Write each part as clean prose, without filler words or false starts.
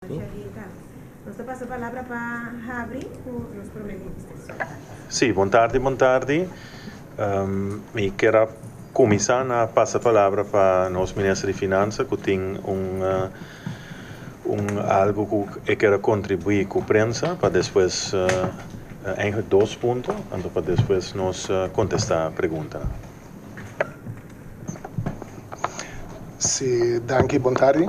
Nos ta pasa palabra pa habri ku nos prome minister. Sí, bon tardi, bon tardi. Mi kier a kuminsá na pasa palabra pa nos minister di Finansa ku tin un un algu ku e kier a kontribuí ku prensa pa despues eigenlijk dos punto anto pa despues nos kontestá preguntanan. Sí, danki, bon tardi.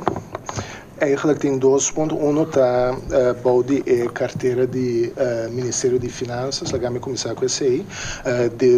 Eigenlijk tin dos punto. Uno ta bou di e cartera di Ministerio di Finanzas. Laga mi cuminsa cu esey.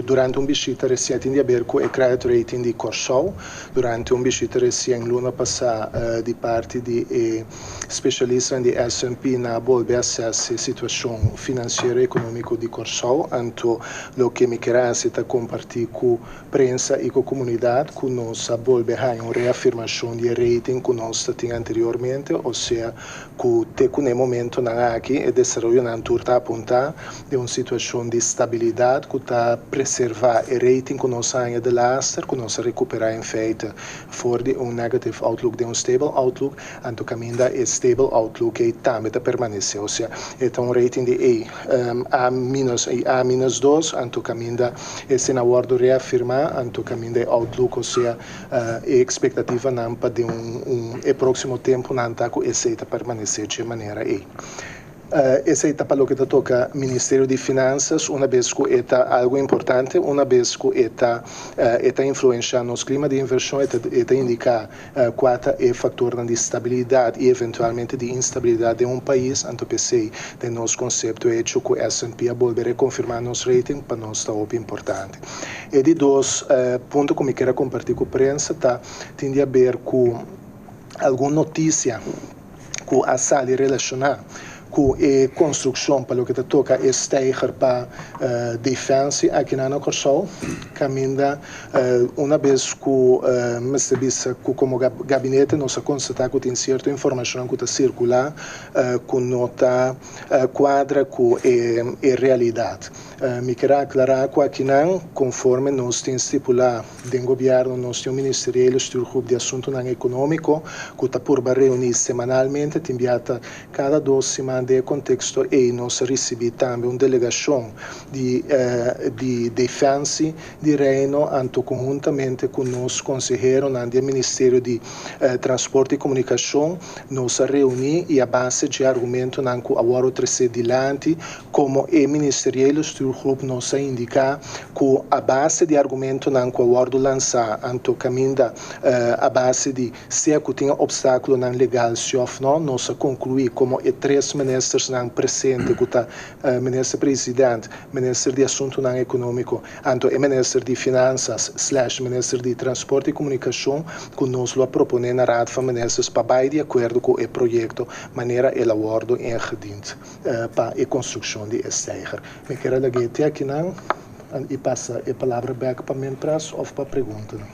Durante un bishita recien tin di haber cu e credit rating di Corsou. Durante un bishita recien luna pasa di parti di e specialistanan di S&P nan a bolbe assess e situacion financiero y economico di Corsou. Anto loke mi kier haci ta comparti cu Prensa i ku komunidat ku nos a bolbe haña un reafirmashon di e rating ku nos ta tin anteriormente, osea ku te ku n'e momentonan aki e desaroyonan tur ta apuntá den un situashon di stabilidat ku ta preservá e rating ku nos a haña delaster, ku nos a rekuperá en feite for di un negative outlook den un stable outlook, anto kaminda e stable outlook ei tambe ta permanesé, osea e ta un rating di A, A minus i A minus dos, anto kaminda Esei a wòrdu reafirmá anto kaminda e outlook, osea e ekspektativanan pa den un e próksimo tempunan ta ku esei ta permanesé dje manera ei. Esei ta pa loke ta toka Ministerio di Finansas, una bes ku e ta algu importante, una bes ku e ta e ta influenshá nos klima di invershon, e ta e ta indiká Kua ta e faktornan di stabilidat i eventualmente di instabilidat den un pais? Anto p'esei, den nos konsepto e hecho ku S&P a bolbe rekonfirmá nos rating pa nos ta hopi importante. E di dos punto ku mi kier a kompartí ku prensa ta tin di aber ku algun notisia ku a sali relashoná ku e konstrukshon pa loke ta toka e steiger pa Defensie akinan na Kòrsou, kaminda una bes ku mester bisa ku komo gabinete nos a konstatá ku tin sierto informashonnan ku ta sirkulá ku no ta kuadra ku e realidat. Mi kier a aklará ku akinan konforme nos tin stipulá den gobièrnu nos tin un Ministeriële Stuurgroep di Asuntunan Ekonómiko ku ta purba reuní semanalmente, tin bia ta Kada dos siman den e konteksto ei nos a risibí tambe un delegashon di di Defensie di Reino anto konhuntamente ku nos konseheronan di e Ministerio di Transporte i Komunikashon nos a reuní i a base dje argumentonan ku a wòrdu tresé dilanti komo e Ministeriële Stuurgroep nos a indiká ku a base di argumentonan ku a wòrdu lansá anto kaminda a base di Sea ku tin opstákulonan legal si òf no, nos a konkluí komo e tres ministersnan presente ku ta Minister President, Minister di Asuntunan Ekonómiko anto e Minister di Finansas slash Minister di Transporte i Komunikashon ku nos lo a proponé na Raad van Ministers pa bai di akuerdo ku e proyekto manera el a wòrdu ingediend pa e konstrukshon di e steiger. Mi kier a lag'é te akinan i pasa e palabra bèk pa Minpres òf pa preguntanan.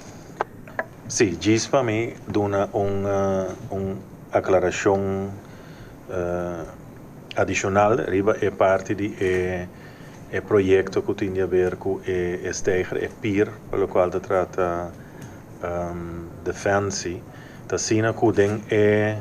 Sí, djis pa mi duna un un aklarashon adishonal riba e parti di e e proyekto ku tin di haber ku e e steiger, e pier, pa lokual ta trata Defensie. Ta asina ku den e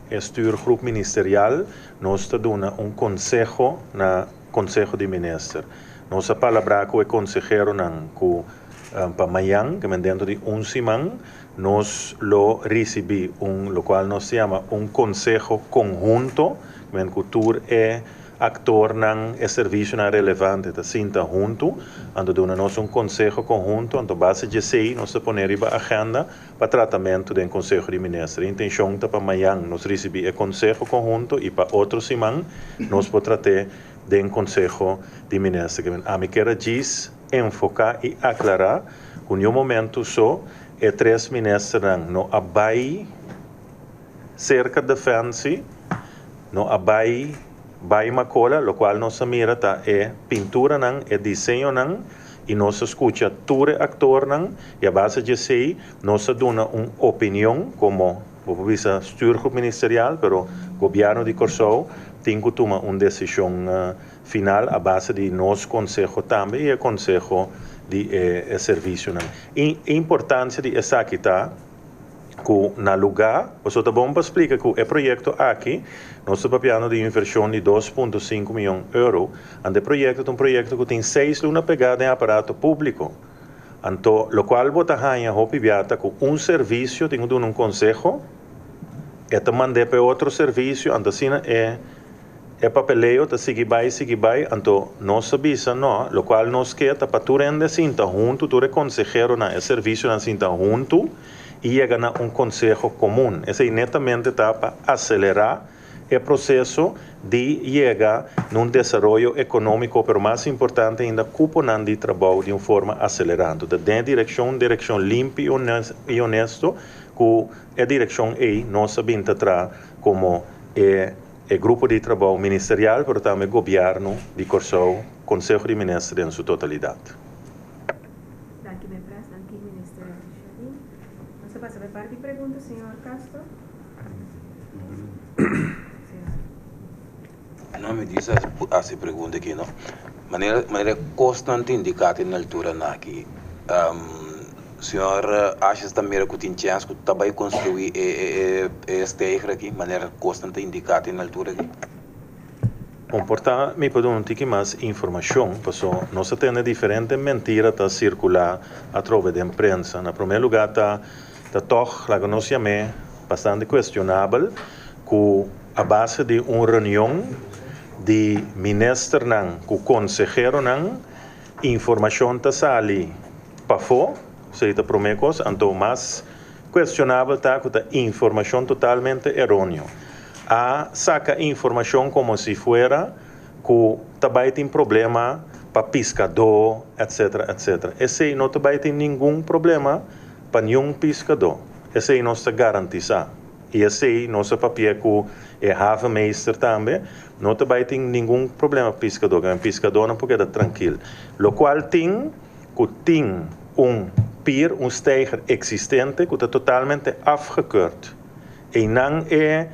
e stuurgroep ministerial nos ta duna un konseho na Konseho di Minister. Nos a palabrá ku e konseheronan ku pa mañan, ke men dentro di un siman, nos lo risibí un lokual nos ta yama un konseho konhunto, ke men ku tur e aktornan, e servisionan relevante ta sinta huntu, anto duna nos un konseho konhunto, anto base di esei nos ta pone riba agenda pa tratamentu den Konseho di Minister. E intenshon ta pa mañan nos risibí e konseho konhunto i pa otro siman nos por trat'é den Konseho di Minister. Ami kier a djis enfoká i aklará ku niun momentu so e tres ministernan no a bai serka Defensie, no a bai bai Makola, lokual nos a mira ta e pinturanan, e diseñonan i nos a skucha tur e aktornan i a base di esei nos a duna un opinion komo bo por bisa stuurgroep ministerial, pero gobièrnu di Kòrsou tin ku tuma un desishon final a base di nos konseho tambe i e konseho di e servisionan. E importansia di esaki ta. Ku na lugá, pasobra ta bon pa splika ku e proyekto aki, nos ta papiando di invershon di 2.5 mion euro, anto e proyekto ta un proyekto ku tin seis luna pegá den aparato públiko. Anto lokual bo ta haña hopi bia ta ku un servisio tin ku duna un konseho, e ta mand'é pa e otro servisio, anto asina e e papeleo ta sigui bai, sigui bai, anto nos ta bisa no, lokual nos ke ta pa tur hende sinta huntu, tur e konseheronan, e servisionan sinta huntu i yega na un konseho komun. Esei netamente ta pa aselerá e proseso di yega na un desaroyo ekonómiko, pero mas importante ainda kuponan di trabou di un forma aselerá. Anto ta den e direkshon, un direkshon limpi i honesto ku e direkshon ei nos a bin ta traha komo e e grupo di trabou ministerial, pero tambe gobièrnu di Kòrsou, Konseho di Minister den su totalidat. Danki Mepres, danki Minister Shadin. Nos ta pasa pa e parti pregunta, señor Castro. No, mi dies hasi pregunta aki no. Manera manera kosnan ta indiká te na altura nan aki, señor Asjes ta mira ku tin chèns ku ta bai konstruí e e e steiger aki, manera kosnan ta indiká te na altura aki? Bon, por ta mi por duna un tiki mas informashon, paso nos a tende diferente mentira ta sirkulá atrobe den prensa. Na promé lugá ta ta tòg, laga nos yam'é, bastante kuestionabel ku a base di un reunion di ministernan ku konseheronan informashon ta sali pafó, esei ta promé kos, anto mas kuestionabel ta ku ta informashon totalmente eróneo. A saka informashon komo si fuera ku ta bai tin problema pa piskadó etcetera etcetera. Esei no ta bai tin ningun problema pa niun piskadó. Esei nos ta garantisá. I esei nos a papia ku e havenmeester tambe, no ta bai tin ningun problema pa piskadó. Ke men piskadónan por keda trankil. Lokual tin ku tin un pier, un steiger eksistente ku ta totalmente afgekeurd. Einan e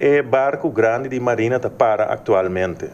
e barku grandi di marina ta para aktualmente.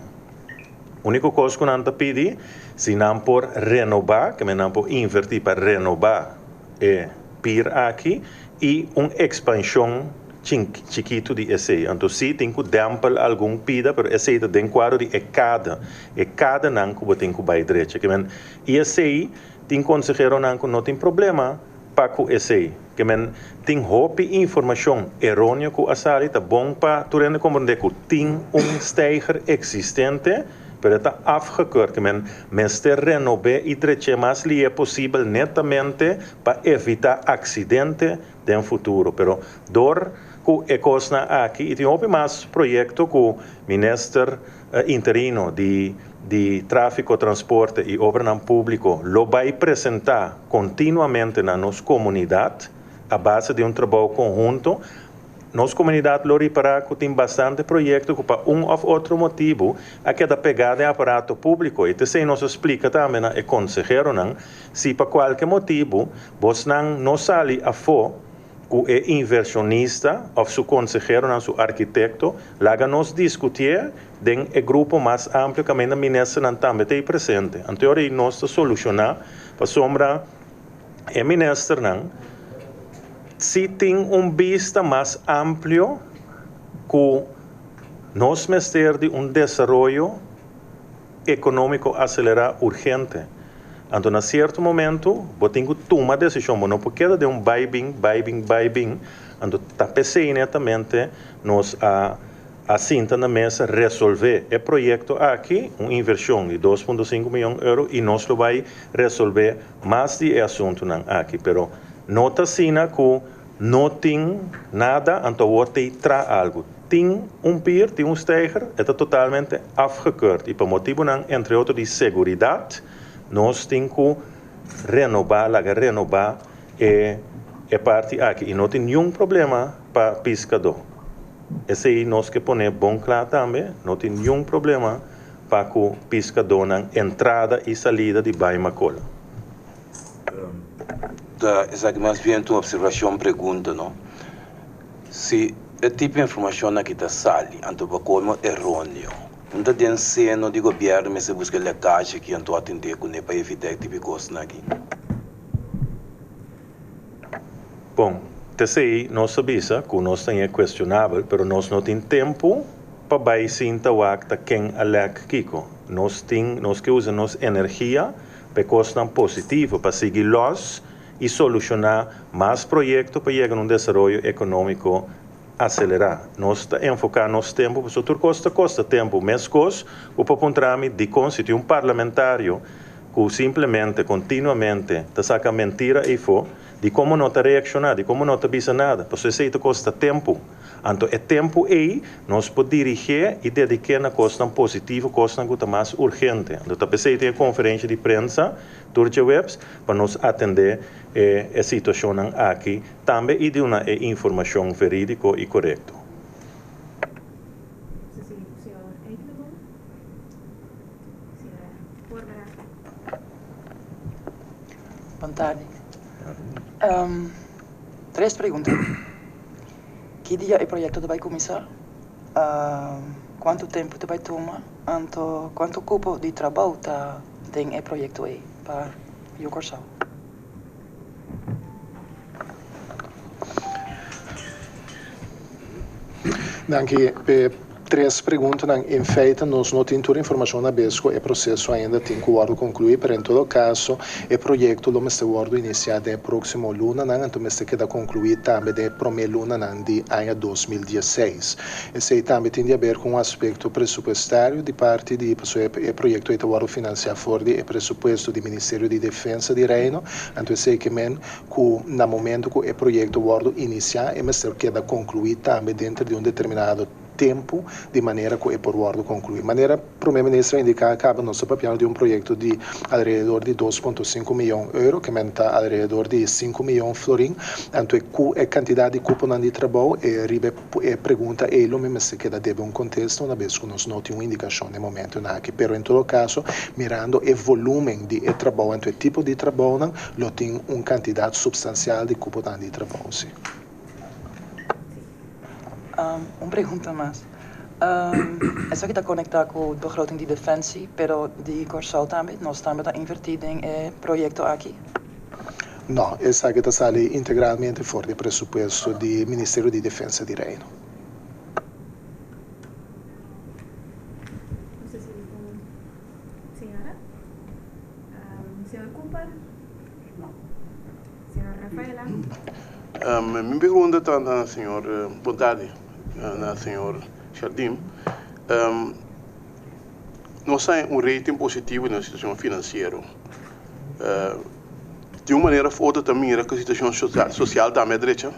Úniko kos ku nan ta pidi, si nan por renobá, ke men nan por invertí pa renobá e pir aki i un ekspanshon chikitu di esei. Anto sí tin ku dèmpel algun pida, pero esei ta den kuadro di e kada, e kadanan ku bo tin ku bai drecha. Ke men i esei tin konseheronan ku no tin problema Pa ku esei, ke men tin hopi informashon eróneo ku a sali, ta bon pa tur hende komprendé ku tin un steiger eksistente, pero e ta afgekeurd, ke men mester renob'é i drech'é mas lié posibel netamente pa evitá aksidente den futuro. Pero dor ku e kosnan aki i tin hopi mas proyekto ku Minister interino di di Tráfiko, Transporte i Obranan Públiko lo bai presentá kontinuamente na nos komunidat a base di un trabou konhunto. Nos komunidat lo ripará ku tin bastante proyekto ku pa un òf otro motibu a keda pegá den aparato públiko i t'esei nos a splika tambe na e konseheronan si pa kualke motibu bosnan no sali afó ku e invershonista òf su konseheronan, su arkitekto, laga nos diskutié den e grupo mas amplio kaminda ministernan tambe ta ei presente. Anto ora ei nos ta solushoná pasobra e ministernan si tin un bista mas amplio ku nos mester di un desaroyo ekonómiko aselerá urgente. Anto na sierto momentu bo tin ku tuma desishon, bo no por keda den un bai bin, bai bin, bai bin. Anto ta p'esei netamente nos a a sinta na mesa resolvé e proyekto aki, un invershon di 2.5 mion euro i nos lo bai resolvé mas di e asuntunan aki. Pero no ta asina ku no tin nada anto awor t'ei tra algu. Tin un pier, tin un steiger, e ta totalmente afgekeurd y pa motibonan entre otro di seguridad nos tin cu renoba, laga renoba e e parti aki y no tin niun problema pa piscador. Esey nos ke pone bon cla tambe, no tin niun problema pa cu piscadornan entrada y salida di Baai Macola. Ta esaki mas bien ta un observacion pregunta no. Si e tipo informashonnan aki ta sali, anto pa kolmo eróneo. Un ta den seno di gobièrnu mester buska e lèkashe aki anto atendé kuné pa evitá e tipo kosnan aki. Bon. T'esei nos a bisa ku nos ta hañ'é kuestionabel, pero nos no tin tempu pa bai sinta wak ta ken a lèk kiko. Nos tin, nos ke usa nos energia pa e kosnan positivo, pa sigui lòs i solushoná mas proyekto pa yega na un desaroyo ekonómiko aselerá. Nos ta enfoká nos tempu pasobra tur kos ta kosta tempu. Meskos ku por puntra mi dikon si tin un parlamentario ku simplemente kontinuamente ta saka mentira eifó, Di komo no ta reakshoná, di komo no ta bisa nada, pasobra esei ta kosta tempu. Anto e tempu ei nos por dirigé i dedik'é na kosnan positivo, kosnan ku ta mas urgente. Anto ta p'esei tin e konferensha di prensa tur djaweps pa nos atendé e e situashonnan aki tambe i duna e informashon verídiko i korekto. Bon tardi. Tres pregunta. Ki dia e proyekto ta bai kuminsá? Kuantu tempu ta bai tuma? Anto kuantu kupo di trabou ta den e proyekto ei pa Yu Kòrsou? Danki p'e tres preguntanan. En feite nos no tin tur informashon na bes ku e proseso ainda tin ku wòrdu konkluí, pero en todo kaso e proyekto lo mester wòrdu inisiá den e próksimo lunanan, anto mester keda konkluí tambe den e promé lunanan di aña 2016. Esei tambe tin di aber ku un aspekto presupuestario di parti di pasobra e proyekto ei ta wòrdu finansiá for di e presupuesto di Ministerio di Defensa di Reino, anto esei ke men ku na momento ku e proyekto wòrdu inisiá e mester keda konkluí tambe denter di un determinado tempu di manera ku e por wòrdu konkluí. Manera Prome Minister a indiká kaba nos ta papiando di un proyekto di alrededor di 2.5 miyon euro, ke men ta alrededor di 5 miyon florin, anto e ku e kantidat di kuponan di trabou e riba e pregunta ei lo mi mester keda debe un kontesta una bes ku nos no tin un indikashon den momentunan aki. Pero en todo kaso mirando e volumen di e trabou anto e tipo di trabounan lo tin un kantidat supstansial di kuponan di trabou, si. Un pregunta mas. Esaki ta konektá ku begroting di Defensie, pero di Kòrsou tambe? Nos tambe ta invertí den e proyekto aki? No, esaki ta sali integralmente for di e presupuesto di Ministerio di Defensa di Reino. Nos ta sigui ku señora. Señor Cooper? Señor Rafaela? Mi pregunta ta na señor, bon tardi, na señor Jardim. Nos a un rating positivo den nos situacion financiero. Di un manera of otro ta mira cu situacion social tambe a drecha?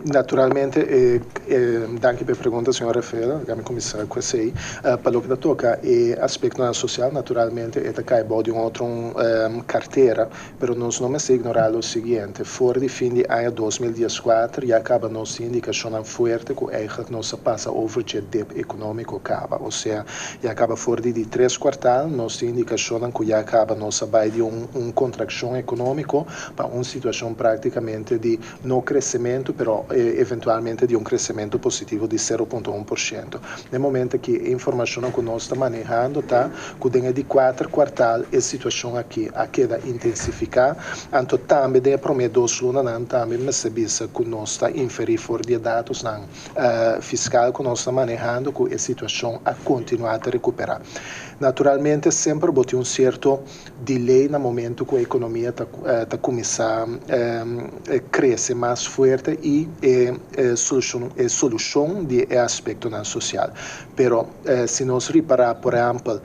Naturalmente, danki pa e pregunta, señor Rafael. Laga mi kuminsá ku esei. Pa loke ta toka e aspektonan sosial, naturalmente e ta kai bou di un otro kartera, pero nos no mester ignorá lo siguiente, for di fin di aña 2014 ya kaba nos tin indikashonnan fuerte ku eigentlik nos a pasa over dje dip ekonómiko kaba. Osea, ya kaba for di di tres kuartal nos tin indikashonnan ku ya kaba nos a bai di un kontrakshon ekonómiko pa un situashon práktikamente di no kresementu, pero eventualmente di un kresementu positivo di 0.1%. Na e momento aki e informashonnan ku nos ta manehando ta ku den e di kuater kuartal e situashon aki a keda intensifiká, anto tambe den e promé dos lunanan tambe mester bisa ku nos ta inferí for di e datosnan fiskal ku nos ta manehando ku e situashon a kontinuá ta rekuperá. Naturalmente semper bo tin un sierto delay na momento ku e ekonomia ta ta kuminsá krese mas fuerte i e solushon e solushon di e aspektonan sosial. Pero si nos ripará por ehèmpel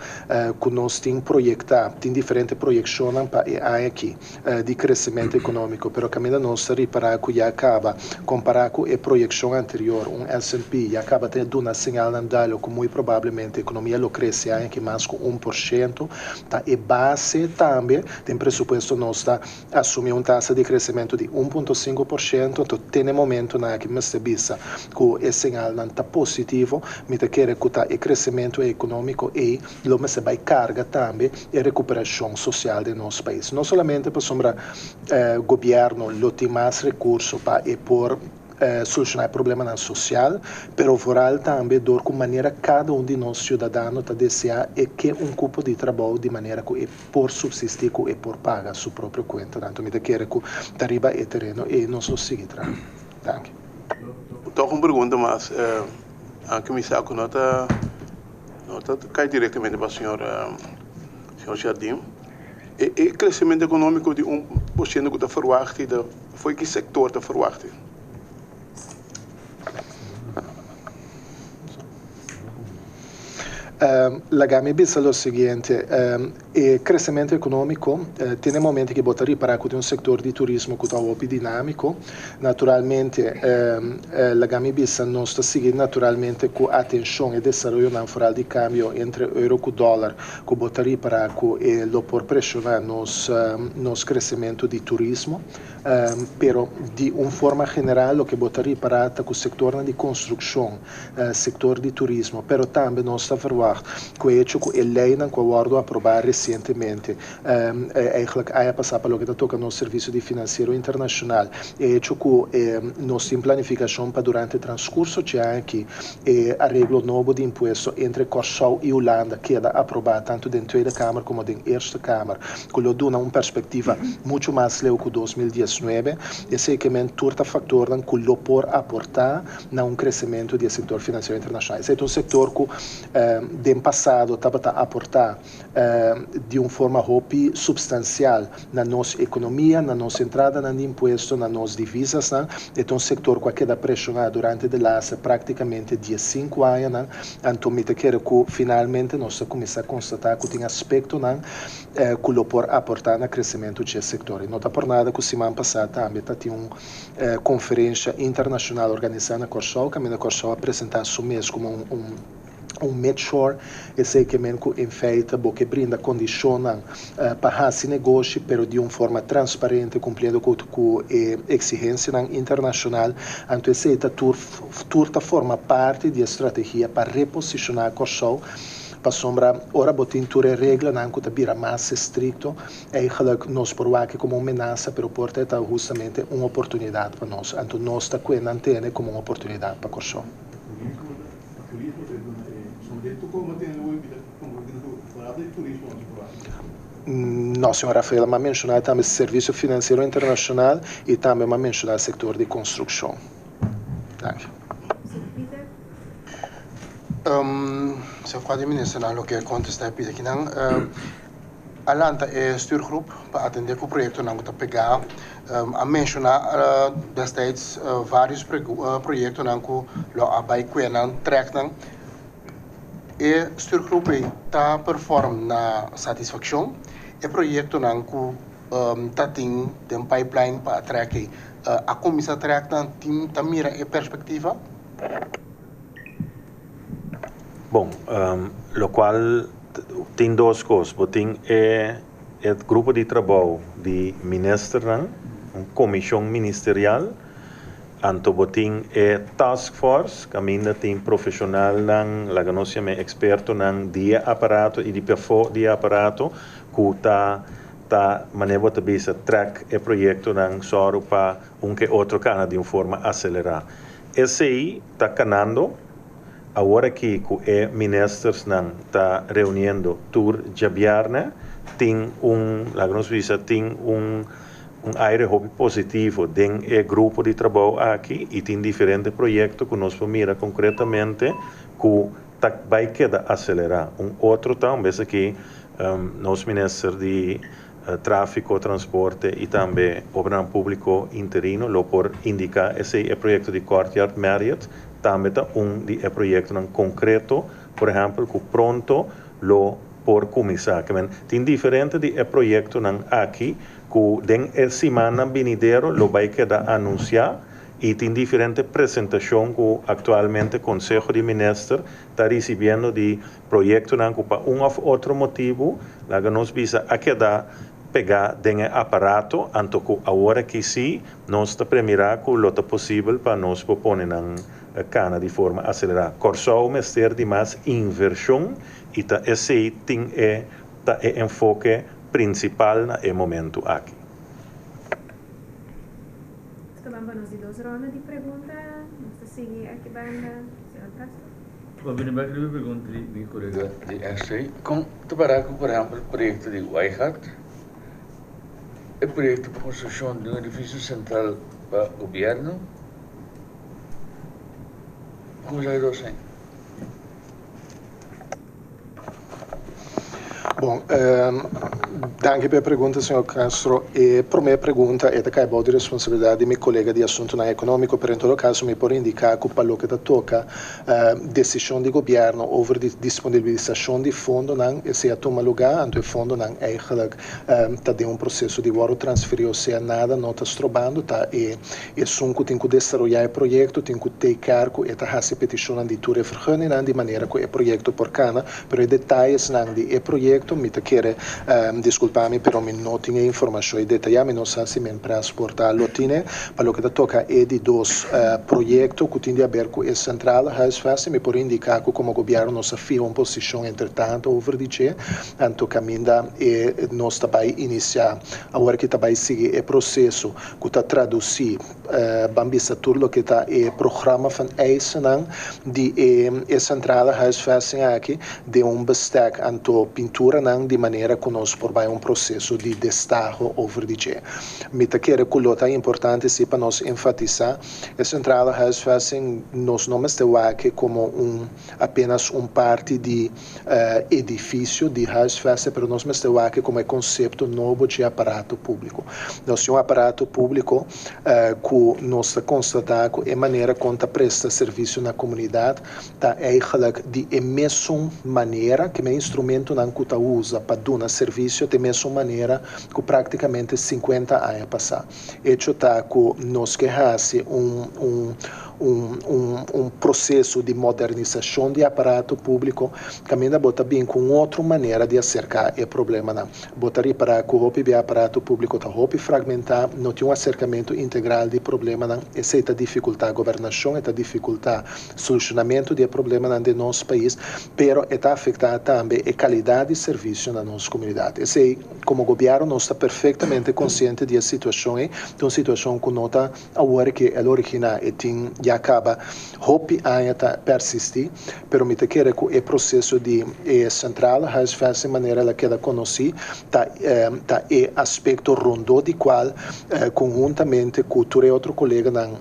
ku nos tin proyektá, tin diferente proyekshonnan pa e aña aki di kresementu ekonómiko, pero kaminda nos ta ripará ku ya kaba kompará ku e proyekshon anterior, un S&P ya kaba ta duna señalnan duidelijk ku muy probablemente ekonomia lo krese aña aki mas ku 1%. Ta e base tambe den presupuesto nos ta asumi un tasa di kresementu di 1.5%, anto te n'e momentunan aki mester bisa ku e señalnan ta positivo. Mi ta kere ku ta e kresementu ekonómiko ei lo mester bai karga tambe e rekuperashon sosial den nos pais. No solamente pasobra gobièrnu lo tin mas rekurso pa e por. Solushoná e problemanan sosial, pero vooral tambe dor ku manera kada un di nos siudadano ta deseá e ke un kupo di trabou di manera ku e por supsistí, ku e por paga su propio kuentanan. Anto mi ta kere ku ta riba e tereno ei nos lo sigui traha. Danki. Tòg un pregunta mas, anke mi sa ku no ta no ta kai direktamente pa señor señor Jardim. E e kresementu ekonómiko di 1% ku ta ferwagt ta Fo'i ki sektor ta ferwachti? Laga mi bisa lo siguiente, e kresementu ekonómiko tin e momento ku bo ta ripará ku tin un sektor di turismo ku ta hopi dinámiko. Naturalmente, laga mi bisa nos ta sigui naturalmente ku atenshon e desaroyonan foral di kambio entre euro ku dòler ku bo ta ripará ku e lo por preshoná nos nos kresementu di turismo. Pero di un forma general loke bo ta ripará ta ku sektornan di konstrukshon, sektor di turismo, pero tambe nos ta verwagt ku e hecho ku e leinan ku a wòrdu aprobá resientemente, eigenlijk aña pasá pa loke ta toka nos servisio di finansiero internashonal, e hecho ku nos tin planifikashon pa durante transkurso dje aña aki E areglo nobo di impuesto entre Kòrsou i Hulanda keda aprobá tantu den Tweede Kamer komo den Eerste Kamer, ku lo duna un perspektiva muchu mas leu ku 2019. Esei ke men tur ta faktornan ku lo por aportá na un kresementu di e sektor finansiero internashonal. Esei ta un sektor ku den pasado tabata aportá di un forma hopi substansial na nos ekonomia, na nos entradanan di impuesto, na nos divisasnan. E ta un sektor ku a keda preshoná durante de laatste praktikamente diesinku añanan. Anto mi ta kere ku finalmente nos ta kuminsá konstatá ku tin aspektonan ku lo por aportá na kresementu dje sektor. I no ta por nada ku siman pasá tambe ta tin un konferensha internashonal organisá na Kòrsou kaminda Kòrsou a presentá su mes komo un un mid-shore, esei ke men ku en feite bo ke brinda kondishonnan pa hasi negoshi pero di un forma transparente kumpliendo ku ku e eksigensianan internashonal. Anto esei ta tur tur ta forma parti di e strategia pa reposishoná Kòrsou pasobra ora bo tin tur e reglanan ku ta bira mas estrikto eigenlijk nos por wak komo un menasa pero por ta e ta hustamente un oportunidat pa nos. Anto nos ta kue nan tene komo un oportunidat pa Kòrsou. No, señor Rafael, m'a menshoná tambe Servicio Financiero Internacional y tambe m'a menshoná sector di construccion. Danki. Señor Cuadri Ministernan lo ke contesta e pida kinan. A lanta e stuurgroep pa atendé ku proyektonan ku ta pegá. A menshoná destijds vários proyektonan ku lo a bai kue nan, trèk nan. E stuurgroep ei ta perform na satisfakshon. E proyektonan ku ta tin den pipeline pa a trèk ei, a kuminsá trèk nan? Tin ta mira e perspektiva? Bon, lokual tin dos kos. Bo tin e e grupo di trabou di ministernan, un komishon ministerial, anto bo tin e task force kaminda tin profeshonalnan, laga nos yama e ekspertonan di e aparato i di pafó di e aparato ku ta ta manera bo ta bisa trèk e proyektonan sòru pa un ke otro kana di un forma aselerá. Esei ta kanando awor aki ku e ministersnan ta reuniendo tur djabièrnè. Tin un, laga nos bisa, tin un un aire hopi positivo den e grupo di trabou aki i tin diferente proyekto ku nos por mira konkretamente ku ta bai keda aselerá. Un otro ta, un bes aki nos minister di Tráfiko, Transporte i tambe Obranan Públiko interino lo por indiká esei. E proyekto di Courtyard Marriott tambe ta un di e proyektonan konkreto, por ehèmpel, ku pronto lo por kuminsá. Ke men tin diferente di e proyektonan aki ku den e simannan binidero lo bai keda anunsiá i tin diferente presentashon ku aktualmente Konseho di Minister ta risibiendo di Proyektonan ku pa un òf otro motibu, laga nos bisa, a keda pegá den e aparato, anto ku awor aki sí nos ta premirá ku lo ta posibel pa nos por pone nan kana di forma aselerá. Kòrsou mester di mas invershon i ta esei tin e ta e enfoke prinsipal na e momentu aki. ta ban pa nos di dos ronda di pregunta. Nos ta sigui aki banda, señor Castro. Pa bini bek riba e pregunta di mi kolega di SC, kon ta para ku por ehèmpel proyekto di Waaigat, e proyekto pa konstrukshon di un edifisio sentral pa gobièrnu, kon esaki ta hosei? Bon, danki pa e pregunta, señor Castro. E promé pregunta e ta kai bou di responsabilidat di mi kolega di Asuntunan Ekonómiko, pero en todo kaso mi por indiká ku pa loke ta toka desishon di gobièrnu over di disponibilisashon di fondonan, esei a tuma lugá, anto e fondonan eigenlijk ta den un proseso di wòrdu transferí, osea nada no ta strobando, ta e esun ku tin ku desaroyá e proyekto tin ku take care ku e ta hasi petishonnan di tur e vergunningnan di manera ku e proyekto por kana. Pero e detayesnan di e proyekto mi ta kere diskulpa mi pero mi no tin e informashon e detayá, mi no sa si mi empres por ta lo tine. Pa loke ta toka e di dos proyekto ku tin di aber ku e centrale huisvesting mi por indiká ku komo gobièrnu nos a fiha un posishon entretanto over di dje, anto kaminda e nos ta bai inisiá awor ki ta bai sigui e proseso ku ta tradusí Ban bisa tur loke ta e programa van eisennan di e e centrale huisvesting aki den un bestek anto pinturanan di manera ku nos por bai un proseso di destaho over di dje. Mi ta kere ku lo ta importante si pa nos enfatisá e centrale huisvesting nos no mester wak komo un apenas un parti di edifisio di huisvesting pero nos mester wak komo e konsepto nobo dje aparato públiko. Nos tin un aparato públiko ku nos ta konstatá ku e manera kon ta presta servisio na komunidat ta eigenlijk di e mesun manera ku e instrumentonan ku ta usa pa duna servisio ta e mesun manera ku práktikamente sinkuenta aña pasá. Echo ta ku nos ke hasi un un un un un proseso di modernisashon di aparato públiko kaminda bo ta bin ku un otro manera di aserká e problemanan. Bo ta ripará ku hopi bia aparato públiko ta hopi fragmentá, no tin un aserkamentu integral di problemanan. Esei ta difikultá gobernashon, e ta difikultá solushonamentu di e problemanan den nos pais, pero e ta afektá tambe e kalidat di servisio na nos komunidat. Esei, komo gobièrnu nos ta perfektamente konsiente di e situashon ei. Ta un situashon ku no ta awor ke el originá, e tin ya kaba hopi aña ta persistí, pero mi ta kere ku e proseso di e centrale huisvesting manera el a keda konosí ta ta e aspekto rondó di kual konhuntamente ku tur e otro koleganan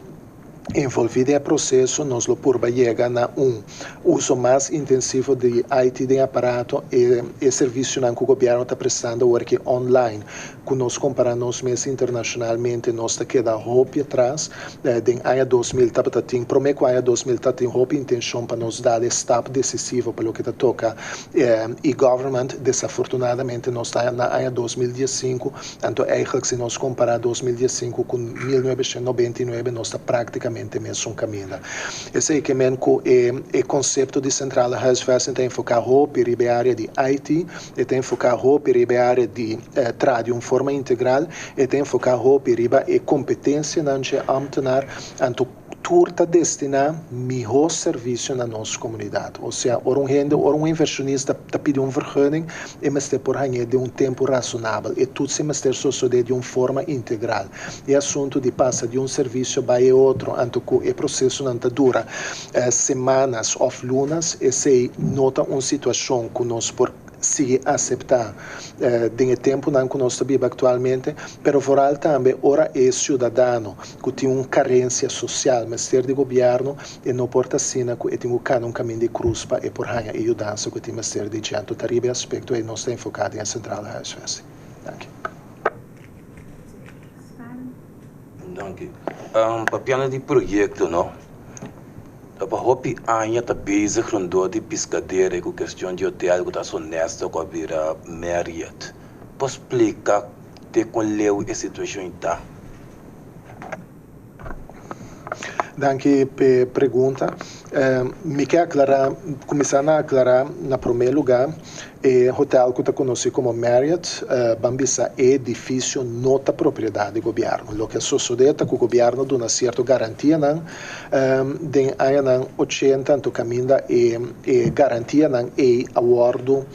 envolví den e proseso nos lo purba yega na un uso mas intensivo di IT den aparato e e servisionan ku gobièrnu ta prestando awor aki online. Ku nos kompará nos mes internashonalmente nos ta keda hopi atras. Den aña 2000 tabata tin, promé ku aña 2000 ta tin hopi intenshon pa nos dal e stap desisivo pa loke ta toka e-government. Desafortunadamente nos ta na aña 2015, anto eigenlijk si nos kompará 2015 ku 1999 nos ta práktikamente mesun kaminda. Esei ke men ku e e konsepto di centrale huisvesting ta enfoká hopi riba e área di IT, E ta enfoká hopi riba e área di traha di un forma integral, e ta enfoká hopi riba e kompetensianan dje ámtenar, anto tur ta destiná mihó servisio na nos komunidat. Osea, ora un hende, ora un invershonista ta pidi un vergunning, e mester por hañ'é den un tempu rasonabel. E tutsi mester sosodé di un forma integral. E asuntu di pasa di un servisio bai e otro, anto ku e prosesonan ta dura semanas òf lunas, esei no ta un situashon ku nos por sigui aseptá den e tempunan ku nos ta biba aktualmente, pero vooral tambe ora e siudadano ku tin un karensia sosial mester di gobièrnu, e no por ta asina ku e tin ku kana un kamin di krus pa e por haña e yudansa ku e tin mester di dje. Anto ta riba e aspekto ei nos ta enfoká den e Centrale Huisvesting. Danki. Danki. Papiando di proyekto no, ta pa hopi aña ta bezig rondó di Piscadera ku kestion di hotel ku ta Sonesta ku a bira Marriott. Por splika te kon leu e situashon ta? Danki p'e pregunta. Mi ke aklará, kuminsá na aklará na promé lugá e hotel ku ta konosí komo Marriott, ban bisa e edifisio no ta propiedat di gobièrnu. Loke a sosodé ta ku gobièrnu a duna sierto garantianan den añanan ochenta, anto kaminda e garantianan ei a wòrdu.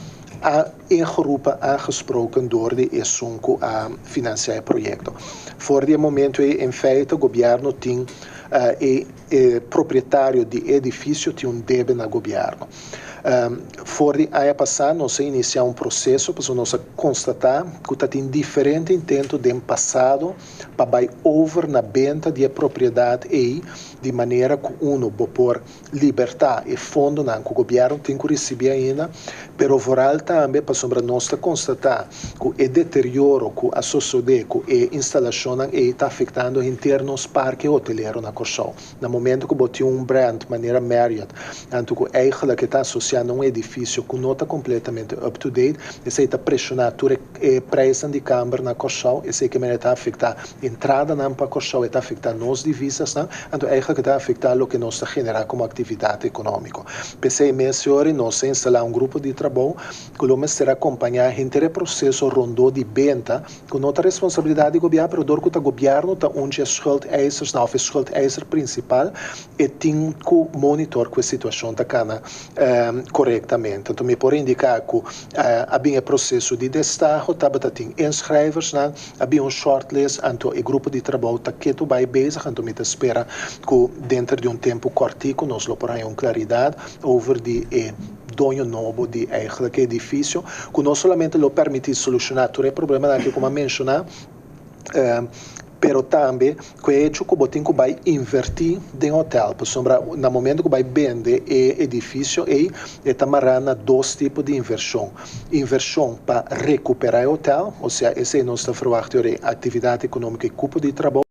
Ingeroepen, aangesproken door di esun ku a finansiá e proyekto. For di e momento ei, en feite, gobièrnu tin e e propietario di e edifisio tin un debe na gobièrnu. For di aña pasá nos a inisiá un proseso pasobra nos a konstatá ku ta tin diferente intento den pasado pa bai over na benta di e propriedat ei di manera ku uno bo por libertá e fondonan ku gobièrnu tin ku risibí ainda, pero vooral tambe pasobra nos ta konstatá ku e deterioro ku a sosodé ku e instalashonnan ei ta afektando henter nos parke hotelero na Kòrsou. Na momento ku bo tin un brand manera Marriott, anto ku eigenlijk e ta asosiá na un edifisio ku no ta kompletamente up to date, esei ta preshoná tur e prijsnan di kamber na Kòrsou, esei ke manera ta afektá entradanan pa Kòrsou, e ta afektá nos divisasnan, anto eigenlijk e ta afektá loke nos ta generá komo aktividat ekonómiko. P'esei mes yori nos a instalá un grupo di trabou ku lo mester akompañá henter e proseso rondó di benta, ku no ta responsabilidat di gobièrnu, pero dor ku ta gobièrnu ta un dje schuldeisersnan òf e schuldeiser prinsipal, e tin ku monitor ku e situashon ta kana korektamente. Anto mi por indiká ku a bin e proseso di destaho, tabata tin inschrijversnan, a bin un shortlist, anto e grupo di trabou ta ketu bai bezig, anto mi ta spera ku denter di un tempu kòrtiku nos lo por haña un klaridat over di e doño nobo di eigenlijk e edifisio, ku no solamente lo permití solushoná tur e problemanan aki ku mi a menshoná, pero tambe ku e hecho ku bo tin ku bai invertí den hotel, pasobra na momento ku bai bende e edifisio ei, e ta mará na dos tipo di invershon, invershon pa rekuperá e hotel, osea esei nos ta verwagt ora e aktividat ekonómiko i kupo di trabou.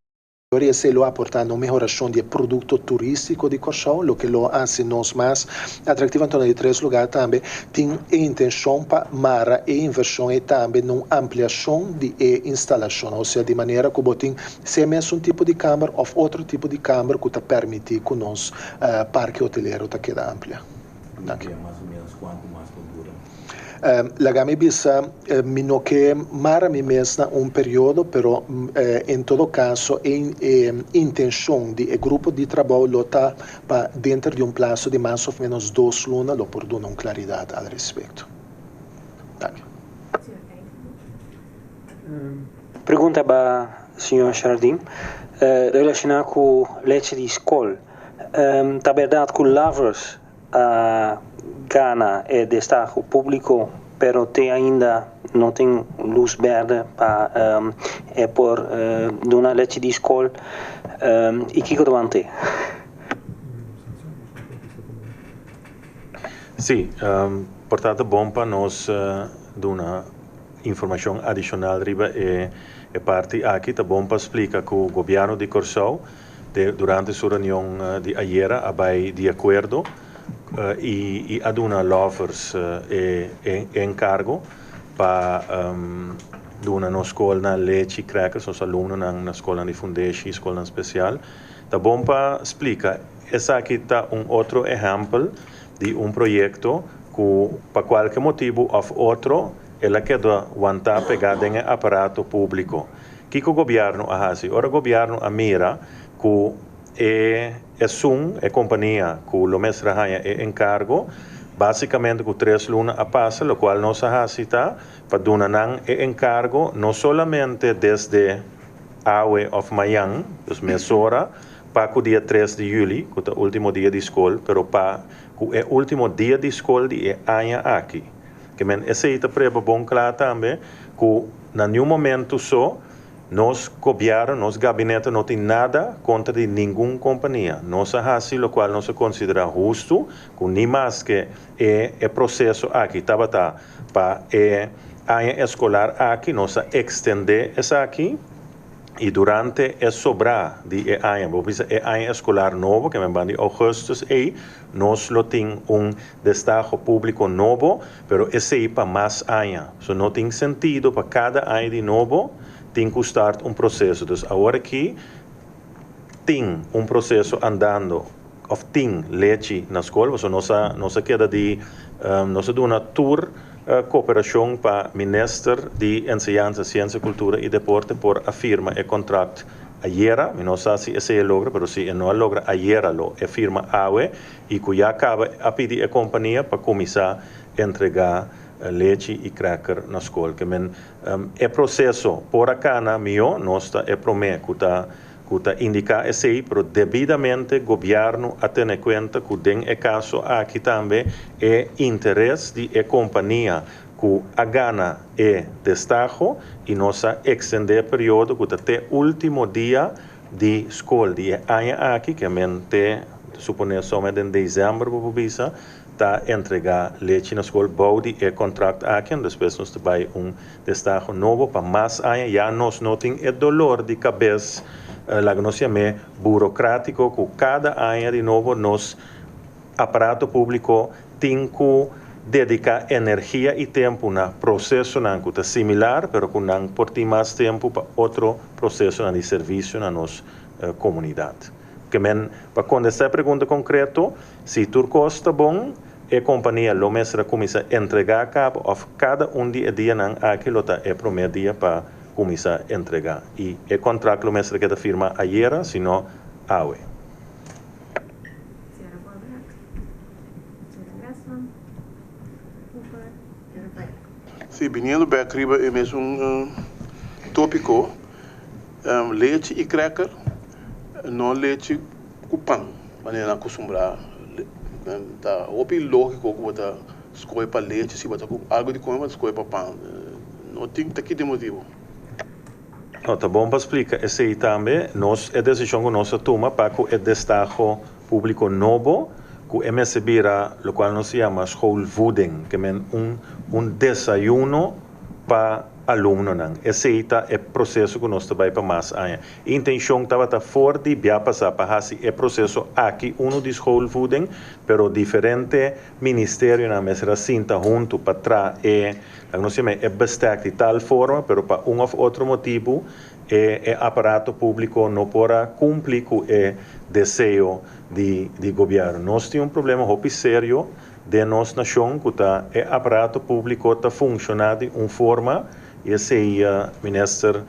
Ora esei lo aportá na un mehorashon di e produkto turístiko di Kòrsou, loke lo hasi nos mas atraktivo. Anto na di tres lugá tambe tin e intenshon pa mara e invershon ei tambe na un ampliashon di e instalashon, osea di manera ku bo tin sea mesun tipo di kamber òf otro tipo di kamber ku ta pèrmití ku nos parke hotelero ta keda amplia. Danki. Laga mi bisa, mi no ke mara mi mes na un periodo, pero en todo kaso e intenshon di e grupo di trabou lo ta pa denter di un plaso di mas òf ménos dos luna lo por duna un klaridat al respekto. Danki. Pregunta pa señor Jardim relashoná ku lechi di skol. Ta bèrdat ku Lovers a gana e destaho públiko, pero te ainda no tin lus bèrdè pa e por duna lechi di skol. I kiko ta want'é? Sí, por ta ta bon pa nos duna informashon adishonal riba e parti aki. Ta bon pa splika ku Gobièrnu di Kòrsou De durante su reunion di ayera a bai di akuerdo i a duna Lovers e enkargo pa duna nos skolnan lechi, crackers, nos alumnonan na skolnan di fundeshi i skolnan spesial. Ta bon pa splika esaki ta un otro ehèmpel di un proyekto ku pa kualke motibu òf otro el a keda wantá pegá den e aparato públiko. Kiko gobièrnu a hasi? Ora gobièrnu a mira ku e esun, e kompania ku lo mester a haña e enkargo, básikamente ku tres luna a pasa, lokual nos a hasi ta pa duna nan e enkargo no solamente desde awe òf mañan, dus mesora, pa ku dia tres di yüli, ku ta último dia di skol, pero pa ku e último dia di skol di e aña aki. Ke men esei ta preba bon kla tambe ku na niun momentu so nos gobièrnu, nos gabinete no tin nada kontra di ningun kompania. Nos a hasi lokual nos a konsiderá hustu ku ni maske e e proseso aki tabata pa e aña eskolar aki nos a ekstendé esaki. I durante e sobrá di e aña, bo bisa e aña eskolar nobo, ke men ban di ougùstùs ei, nos lo tin un destaho públiko nobo, pero esei pa mas aña. So no tin sentido pa kada aña di nobo tin ku start un proseso. Dus awor aki tin un proseso andando òf tin lechi na skol, pasobra nos a nos a keda di nos a duna tur koperashon pa Minister di Enseñansa, Siensia, Kultura i Deporte por a firma e kontrakt ayera. Mi no sa si esei a logra, pero si e no a logra ayera lo e firma awe i ku ya kaba a pidi e kompania pa kuminsá entregá. lechi i cracker na skol. Ke men e proseso por a kana mihó, nos ta e promé ku ta ku ta indiká esei, pero debidamente gobièrnu a tene kuenta ku den e kaso aki tambe e interes di e kompania ku a gana e destaho i nos a ekstendé e periodo ku ta te último dia di skol di e aña aki, ke men te suponé some den desèmber bo por bisa, ta entregá lechi na skol bou di e kontrakt aki en despues nos ta bai un destaho nobo pa mas aña. Ya nos no tin e dolor di kabes, laga nos yam'é burokratico, ku kada aña di nobo nos aparato públiko tin ku dediká energia i tempu na prosesonan ku ta similar pero ku nan por tin mas tempu pa otro prosesonan di servisio na nos komunidat. Ke men, pa kontestá e pregunta konkreto, si tur kos ta bon, e kompania lo mester a kuminsá entregá kaba òf kada un di e dianan aki lo ta e promé dia pa kuminsá entregá. I e kontrakt lo mester keda firmá ayera, si no awe. Señora Bobrek, Señora Grasman, Cooper i Rafael. Sí, biniendo bek riba e mesun tópiko, lechi i cracker, no lechi ku pan, manera nan kustumbrá. Ta hopi lógiko ku bo ta skohe pa lechi, si bo ta ku algu di kome bo ta skohe pa pan. No tin, ta kiko e motibu? No, ta bon pa splika esei tambe. Nos, e desishon ku nos a tuma pa ku e destaho públiko nobo ku e mester bira lokual nos ta yama schoolvoeding, ke men un un desayuno pa alumnonan. Esei ta e proseso ku nos ta bai pa mas aña. Intenshon tabata for di bia pasá pa hasi e proseso aki unu di schoolvoeding, pero diferente ministerionan mester a sinta huntu pa tra e Laga nos yama e bestek di tal forma, pero pa un of otro motibu e e aparato publico no por a cumpli cu e deseo di di gobierno. Nos tin un problema hopi serio den nos nacion cu ta e aparato publico ta funciona di un forma y esey Minister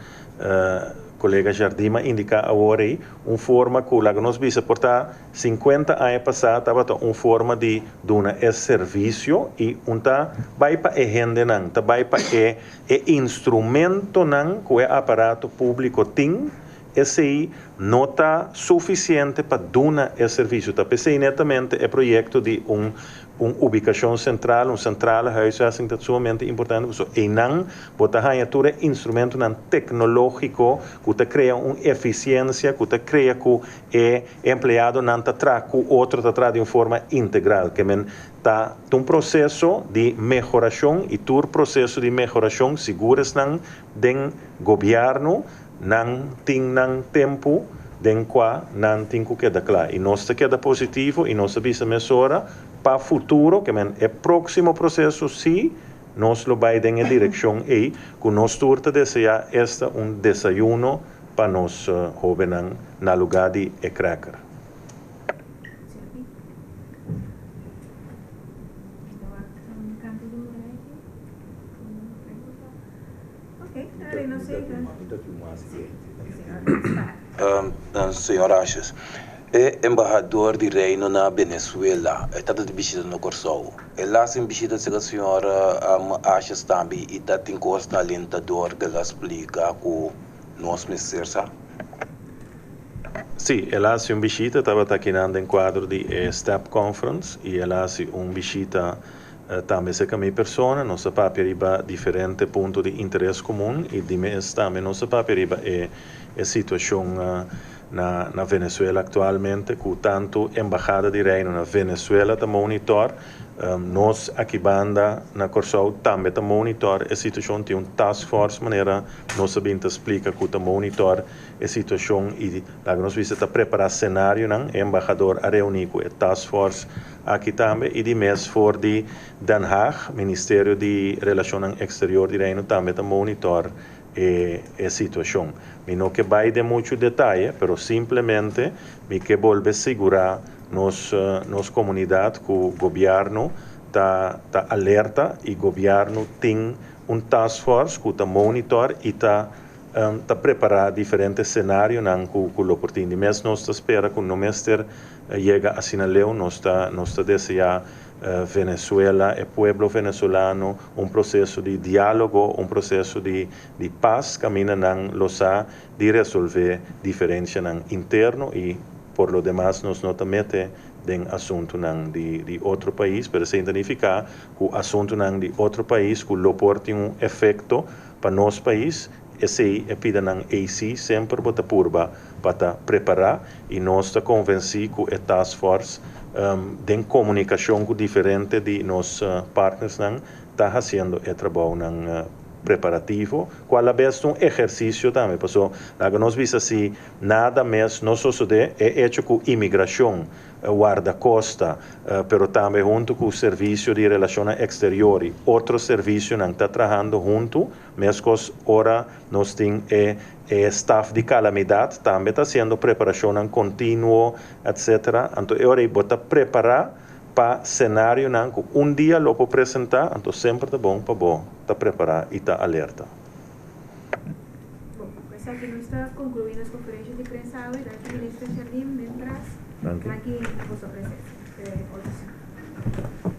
colega Jardim a indica awor ey, un forma cu laga nos bisa por ta Sinkuenta aña pasá tabata un forma di duna e servisio i un ta bai pa e hendenan, ta bai pa e e instrumentonan ku e aparato públiko tin, esei no ta sufisiente pa duna e servisio. Ta p'esei netamente e proyekto di un un ubikashon sentral, un centrale huisvesting ta sumamente importante pasobra einan bo ta haña tur e instrumentonan teknológiko ku ta krea un efisiensia, ku ta krea ku E empleadonan ta traha ku otro, ta traha di un forma integral. Ke men ta un proseso di mehorashon i tur proseso di mehorashon sigur esnan den gobièrnu nan tin nan tempu den kua nan tin ku keda kla. I nos ta keda positivo i nos ta bisa mesora pa futuro ke men e próksimo proseso si nos lo bai den e direkshon ei ku nos tur ta deseá esta un desayuno pa nos hobennan na lugá di e cracker. Señor Asjes, e embahador di Reino na Venezuela e tabata di bishita na Kòrsou. El a hasi un bishita serka señor Asjes tambe i ta tin kosnan alentador ku el a splika ku nos mester sa. Sí, el a hasi un bishita, tabata akinan den kuadro di e step Conference i el a hasi un bishita tambe serka mi persona. Nos a papia riba diferente punto di interes komun i di mes tambe nos a papia riba e e situashon na na Venezuela aktualmente ku tantu Embahada di Reino na Venezuela ta monitor. Nos aki banda na Kòrsou tambe ta monitor e situashon. Tin un task force manera nos a bin ta splika ku ta monitor e situashon i laga nos bisa ta prepará senarionan. E embahador a reuní ku e task force aki tambe i di mes for di Den Haag, Ministerio di Relashonnan Eksterior di Reino tambe ta monitor e e situashon. Mi no ke bai den muchu detaye, pero simplemente mi ke bolbe sigurá nos nos komunidat ku gobièrnu ta ta alerta i gobièrnu tin un task force ku ta monitor i ta ta prepará diferente senarionan ku ku lo por tin. Di mes nos ta spera ku no mester yega asina leu, nos ta nos ta deseá. Venezuela, e pueblo venezolano, un proseso di diálogo, un proseso di pas, kaminda nan lo sa di resolvé diferensianan interno i por lo demas nos no ta mete den asuntunan di otro pais, pero esei ta nifiká ku asuntunan di otro pais ku lo por tin un efekto pa nos pais, esei e pidanan ei semper bo ta purba pa ta prepará i nos ta konvensí ku e task force den komunikashon ku diferente di nos partnersnan ta hasiendo e trabounan preparativo, kual a bes un ehersisio tambe, paso laga nos bisa si nada mes no sosodé, e echo ku imigrashon, guardacosta, pero tambe huntu ku servisio di relashon eksterior i otro servisionan ta trahando huntu, meskos ora nos tin e staf di kalamidat tambe ta hasiendo preparashon kontinuo, etc. Anto e ora bo ta prepará pa senarionan ku un dia lo por presentá, anto semper ta bon pa bo ta prepará i ta alerta. Bon, esaki nos ta konkluí nos konferensia di prensa awe. Danki, Minister Jardim, mientras. Danki. Danki pa boso presensia. Te otro siman.